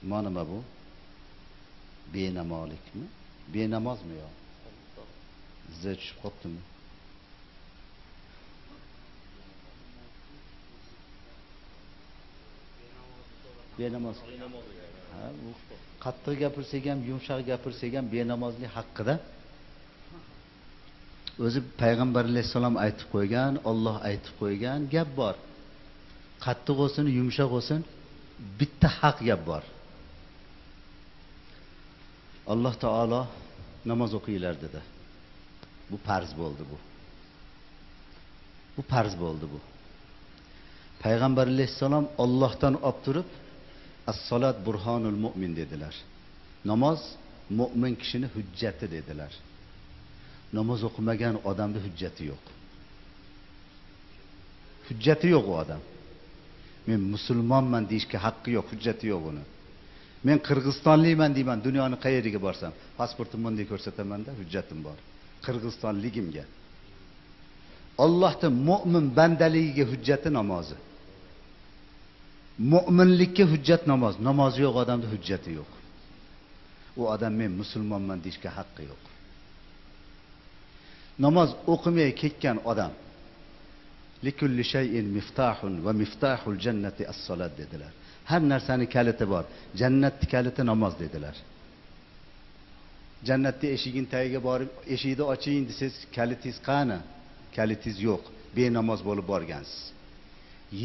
Nima bu? Benamolikmi? Benamozmi yo? Z tushib qoptimi? Benamoz. Ha, bu qattiq gapirsak ham, yumshoq gapirsak ham benamozlik haqida o'zi payg'ambar alayhissalom aytib qo'ygan, Alloh aytib qo'ygan gap bor. Qattiq bo'lsin, yumshoq bo'lsin, bitta haq gap bor. Alloh taolo namoz o'qinglar dedi. Bu farz bo'ldi bu. Bu farz bo'ldi bu. Payg'ambar alayhissalom Allohdan olib turib as-solat burhonul mu'min dedilar. Namoz mu'min kishini hujjati dedilar. Namoz o'qimagan odamda hujjati yo'q. Hujjati yo'q u odam. Men musulmonman deyishga haqqi yo'q, hujjati yo'q uni. Men Qirg'izistonlikman deyman, dunyoni qayeriga borsam, pasportimni bunday ko'rsataman-da, hujjatim bor. Qirg'izistonligimga. Allohning mu'min bandaligiga hujjati namozi. Mu'minlikka hujjat namoz. Namozi yo'q odamda hujjati yo'q. U odam men musulmonman deyishga haqqi yo'q. Namoz o'qimay ketgan odam likulli shay'in miftahun va miftahul jannati as-solat dedilar. Har narsani kaliti bor. Jannatning kaliti namoz dedilar. Jannatning eshigini tagiga borib, eshikni oching desangiz, kalitingiz qani? Kalitingiz yo'q. Benamoz bo'lib borgansiz.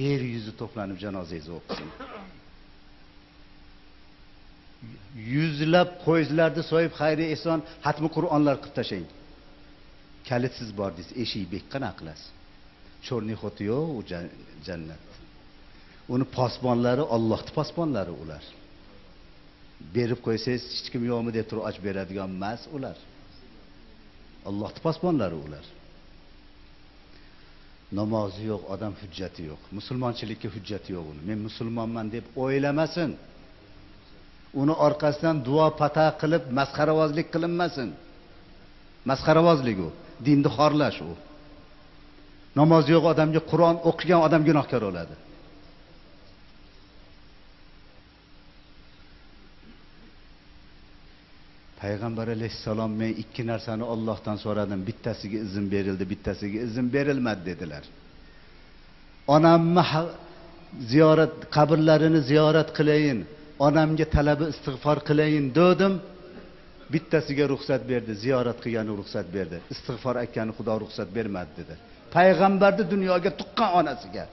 Yer yuzi to'planib janozangizni o'qisin. Yuzlab qo'yizlarni so'yib xayri ehson xatmi Qur'onlar qilib tashlang. Kalitsiz bordingiz, eshik bek qana qilasiz? Chorni xoti yo'q u jannat. Uni posbonlari Allohning posbonlari ular. Berib qo'ysangiz hech kim yo'qmi deb turib ochib beradigan emas ular. Allohning posbonlari ular. Namozi yo'q odam hujjati yo'q. Musulmonchilikka hujjati yo'q uni. Men musulmonman deb o'ylamasin. Uni orqasidan duo pata qilib masxaravozlik qilinmasin. Masxaravozlik u, dinni xorlash u. Namozi yo'q odamga Qur'on o'qigan odam gunohkor bo'ladi. Payg'ambar alayhissalom men ikki narsani Allohdan so'radim, bittasiga izn berildi, bittasiga izn berilmadi dedilar. Onamni ziyorat qabrlarini ziyorat qilayin, onamga talabi istig'for qilayin dedim. Bittasiga ruxsat berdi, ziyorat qilgani ruxsat berdi, istig'for aytgani Xudo ruxsat bermadi dedi. Payg'ambarni dunyoga tuqqan onasiga,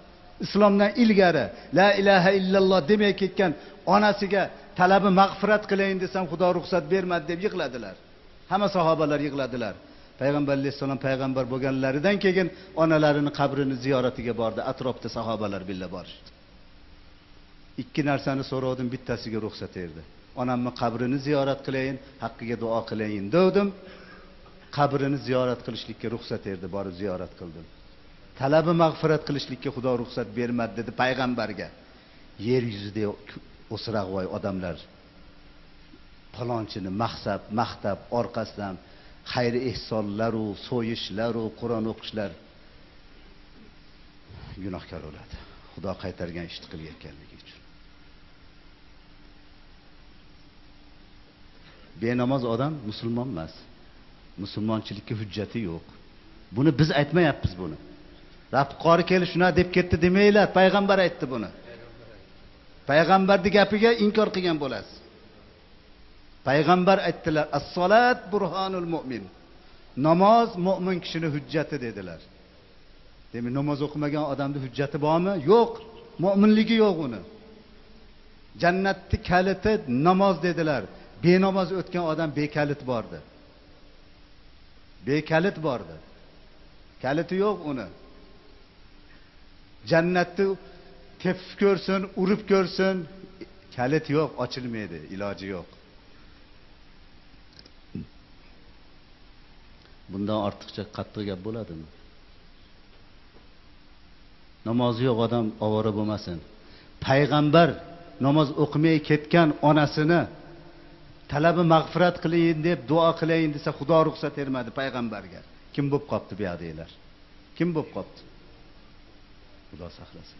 islomdan ilgari la ilaha illalloh demay ketgan onasiga talabi mag'firat qilayin desam Xudo ruxsat bermadi deb yig'ladilar. Hamma sahobalar yig'ladilar. Payg'ambar alayhissalom payg'ambar bo'lganlaridan keyin onalarini qabrini ziyoratiga bordi, atrofda sahobalar billa borishdi. Ikki narsani so'radim, bittasiga ruxsat berdi. Onamni qabrini ziyorat qilayin, haqqiga duo qilayin dedim. Qabrini ziyorat qilishlikka ruxsat berdi, borib ziyorat qildim. Talabi mag'firat qilishlikka Xudo ruxsat bermadi dedi payg'ambarga. Yer yuzida o'sirag'voy odamlar palonchini maqsab, maqtab, orqasidan xayr ehsonlar u, so'yishlar u, Qur'on o'qishlar gunohkor bo'ladi. Xudo qaytargan ishni qilayotganligi uchun. Benamoz odam musulmon emas. Musulmonchilikka hujjati yo'q. Buni biz aytmayapmiz buni. Rafiq qori kelib shuna deb ketdi demanglar, payg'ambar aytdi buni. Payg'ambarning gapiga inkor qilgan bo'lasiz. Payg'ambar aytdilar, as-solat burhonul mu'min. Namoz mu'min kishining hujjati dedilar. Demak, namoz o'qimagan odamning hujjati bormi? Yo'q. Mu'minligi yo'q uni. Jannatning kaliti namoz dedilar. Benamoz o'tgan odam bekalit bordi. Bekalit bordi. Kaliti yo'q uni. Jannatni tepib ko'rsin, urib ko'rsin, kalit yo'q, ochilmaydi, iloji yo'q. Bundan ortiqcha qattiq gap bo'ladimi? Namozi yo'q odam ovora bo'lmasin. Payg'ambar namoz o'qimay ketgan onasini talabi mag'firat qilayin deb duo qilayin desa Xudo ruxsat bermadi payg'ambarga. Kim bo'lib qopti bu yoqdagilar? Kim bo'lib qopti? Xudo saqlasin.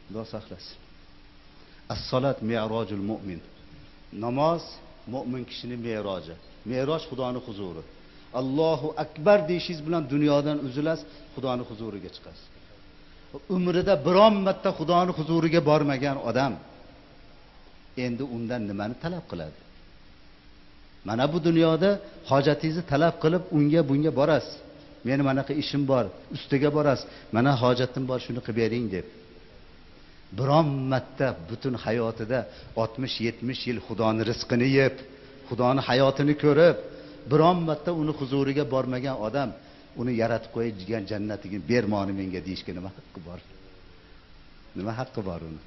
Xudo saqlasin. As-solat mi'rojul mu'min. Namoz mo'min kishining mi'roji. Mi'roj Xudoni huzuri. Allohu akbar deyishingiz bilan dunyodan uzilasiz, Xudoni huzuriga chiqasiz. Umrida biron marta Xudoni huzuriga bormagan odam endi undan nimani talab qiladi? Mana bu dunyoda hojatingizni talab qilib unga bunga borasiz. Meni manaqa ishim bor, ustiga borasiz. Mana hojatim bor, shuni qilib bering deb. Biron marta butun hayotida 60-70 yil Xudoni rizqini yeb, Xudoni hayotini ko'rib, biron marta uni huzuriga bormagan odam uni yaratib qo'ygan jannatiga bermoni menga deyishga nima haqqi bor? Nima haqqi bor uni?